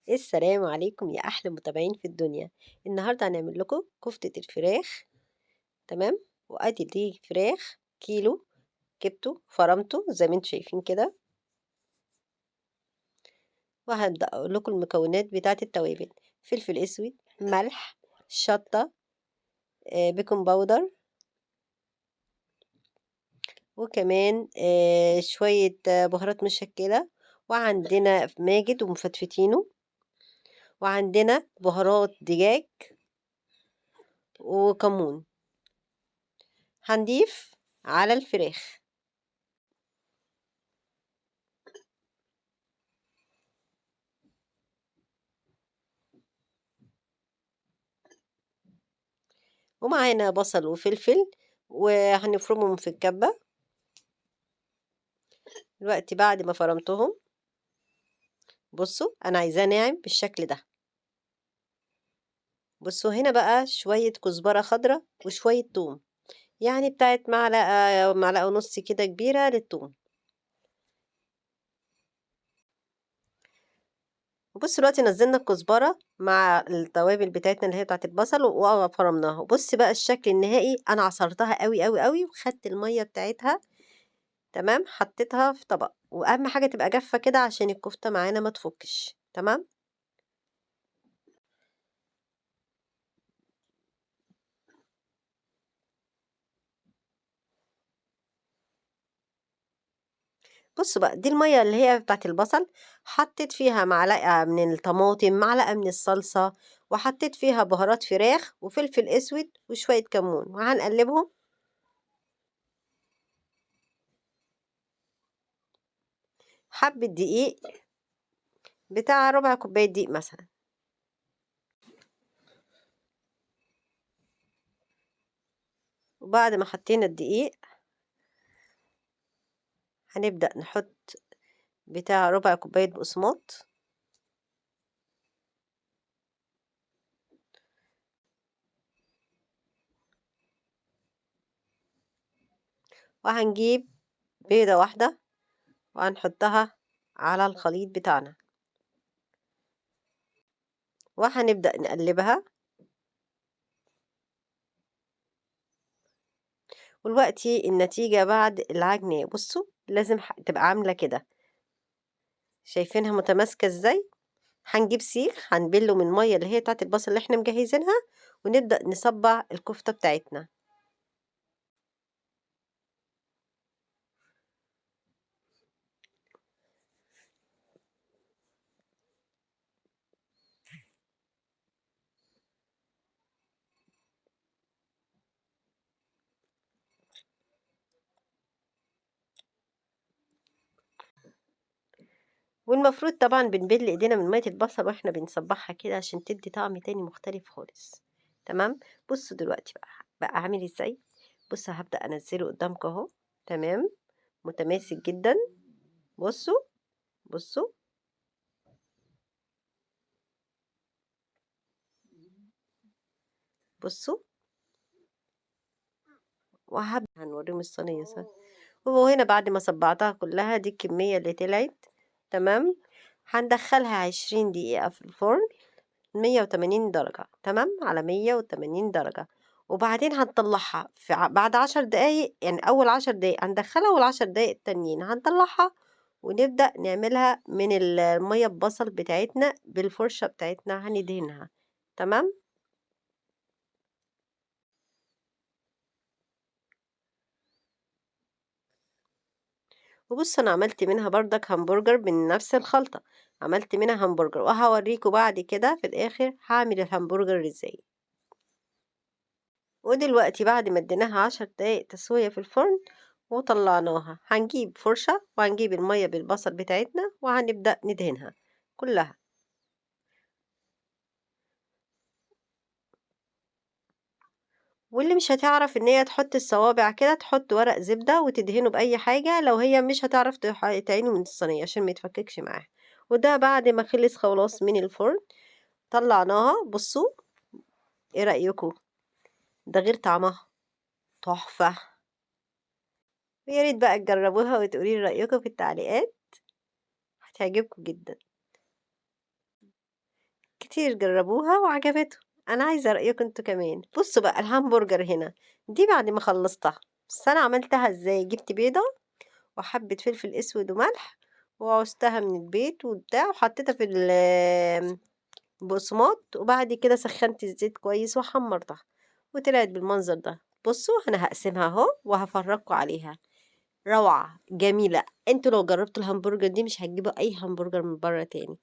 السلام عليكم يا أحلى متابعين في الدنيا. النهاردة هنعمل لكم كفتة الفراخ، تمام؟ وأدي دي فراخ كيلو جبته فرمته زي ما انتم شايفين كده، وهبدأ أقول لكم المكونات بتاعة التوابل: فلفل أسود، ملح، شطة، baking powder، وكمان شوية بهارات مشكلة، وعندنا ماجد ومفتفتينه، وعندنا بهارات دجاج وكمون. هنضيف على الفراخ. ومعانا بصل وفلفل وهنفرمهم في الكبة دلوقتي بعد ما فرمتهم. بصوا انا عايزاه ناعم بالشكل ده. بصوا هنا بقى شوية كزبرة خضرة وشوية توم، يعني بتاعت معلقة معلقة ونص كده كبيرة للتوم. بصوا دلوقتي نزلنا الكزبرة مع التوابل بتاعتنا اللي هي بتاعت البصل وفرمناها. بص بقى الشكل النهائي، انا عصرتها قوي قوي قوي وخدت المية بتاعتها، تمام؟ حطيتها في طبق، واهم حاجة تبقى جافة كده عشان الكفتة معانا ما تفكش، تمام؟ بصوا بقى دي المية اللي هي بتاعت البصل، حطيت فيها معلقة من الطماطم، معلقة من الصلصة، وحطيت فيها بهارات فراخ وفلفل اسود وشوية كمون، وهنقلبهم. حبة دقيق بتاع ربع كوباية دقيق مثلا. وبعد ما حطينا الدقيق هنبدأ نحط بتاع ربع كوباية بقسماط، وهنجيب بيضة واحدة وهنحطها على الخليط بتاعنا، وهنبدأ نقلبها. ودلوقتي النتيجة بعد العجن، بصوا لازم تبقى عاملة كده، شايفينها متماسكة ازاي؟ هنجيب سيخ هنبله من المية اللي هي بتاعت البصل اللي احنا مجهزينها، ونبدأ نصبع الكفتة بتاعتنا. والمفروض طبعا بنبل ايدينا من ميه البصل واحنا بنصبعها كده عشان تدي طعم تاني مختلف خالص، تمام؟ بصوا دلوقتي بقى عامل ازاي. بصوا هبدأ انزله قدامكم اهو، تمام؟ متماسك جدا. بصوا بصوا بصوا، وهبدأ هنوريهم الصينية صح. وهنا بعد ما صبعتها كلها دي الكمية اللي طلعت، تمام؟ هندخلها 20 دقيقة في الفرن 180 درجة، تمام؟ على 180 درجة. وبعدين هنطلعها في بعد 10 دقايق، يعني أول 10 دقايق هندخلها، والعشر دقايق التانيين هنطلعها، ونبدأ نعملها من المية ببصل بتاعتنا بالفرشة بتاعتنا هندهنها، تمام؟ وبصوا أنا عملت منها بردك همبرجر من نفس الخلطة، عملت منها همبرجر، وهوريكم بعد كده في الآخر هعمل الهمبرجر ازاي. ودلوقتي بعد ما اديناها 10 دقايق تسوية في الفرن وطلعناها، هنجيب فرشة وهنجيب المية بالبصل بتاعتنا وهنبدأ ندهنها كلها. واللي مش هتعرف ان هي تحط الصوابع كده تحط ورق زبدة وتدهنه بأي حاجة لو هي مش هتعرف تعينه من الصينية عشان ما يتفككش معاها. وده بعد ما خلص خلاص من الفرن طلعناها. بصوا ايه رأيكم؟ ده غير طعمها تحفة. ويا ريت بقى تجربوها وتقولي لي رأيكم في التعليقات، هتعجبكم جدا. كتير جربوها وعجبتهم، أنا عايزة رأيكم أنتم كمان. بصوا بقى الهامبرجر هنا، دي بعد ما خلصتها، بس أنا عملتها إزاي؟ جبت بيضة وحبة فلفل أسود وملح وعوزتها من البيت وبتاع، وحطيتها في البقسماط، وبعد كده سخنت الزيت كويس وحمرتها وطلعت بالمنظر ده. بصوا أنا هقسمها أهو وهفرجكوا عليها، روعة جميلة. انتوا لو جربتوا الهامبرجر دي مش هتجيبوا أي همبرجر من بره تاني.